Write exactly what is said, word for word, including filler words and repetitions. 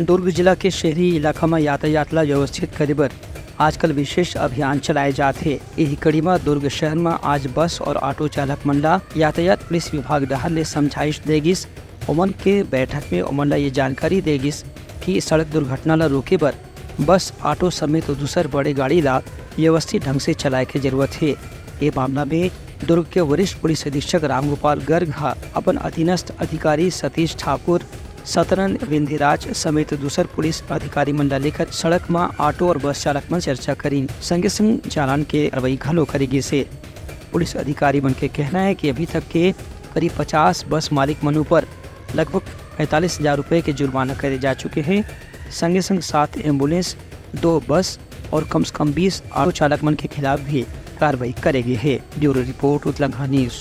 दुर्ग जिला के शहरी इलाका म यातायात ला व्यवस्थित करे बर आजकल विशेष अभियान चलाए जात हे। इही कड़ी म दुर्ग शहर म आज बस और ऑटो चालक मन ला यातायात पुलिस विभाग डहार ले समझाइश दे गिस। ओमन के बैठक में ओमन ला ये जानकारी दे गिस कि सड़क दुर्घटना ला रोके बर बस, ऑटो समेत दूसर बड़े गाड़ी ला व्यवस्थित ढंग से चलाए के जरूरत हे। ये मामला में दुर्ग के वरिष्ठ पुलिस अधीक्षक रामगोपाल गर्ग ह अपन अधीनस्थ अधिकारी सतीश ठाकुर, सतरन विंधिराज समेत दूसर पुलिस अधिकारी मन ला लेकर सड़क म ऑटो और बस चालक मन चर्चा करिन। संगे संग चालान के कार्रवाई घलो करे गिस हे। पुलिस अधिकारी मन के कहना है कि अभी तक के करीब पचास बस मालिक मन ऊपर लगभग पैंतालीस हजार रुपए के जुर्माना करे जा चुके हैं। संगे संग सात एम्बुलेंस, दो बस और कम से कम बीस ऑटो चालक मन के खिलाफ भी कार्रवाई करे गे हे। Bureau report, Utlangha news.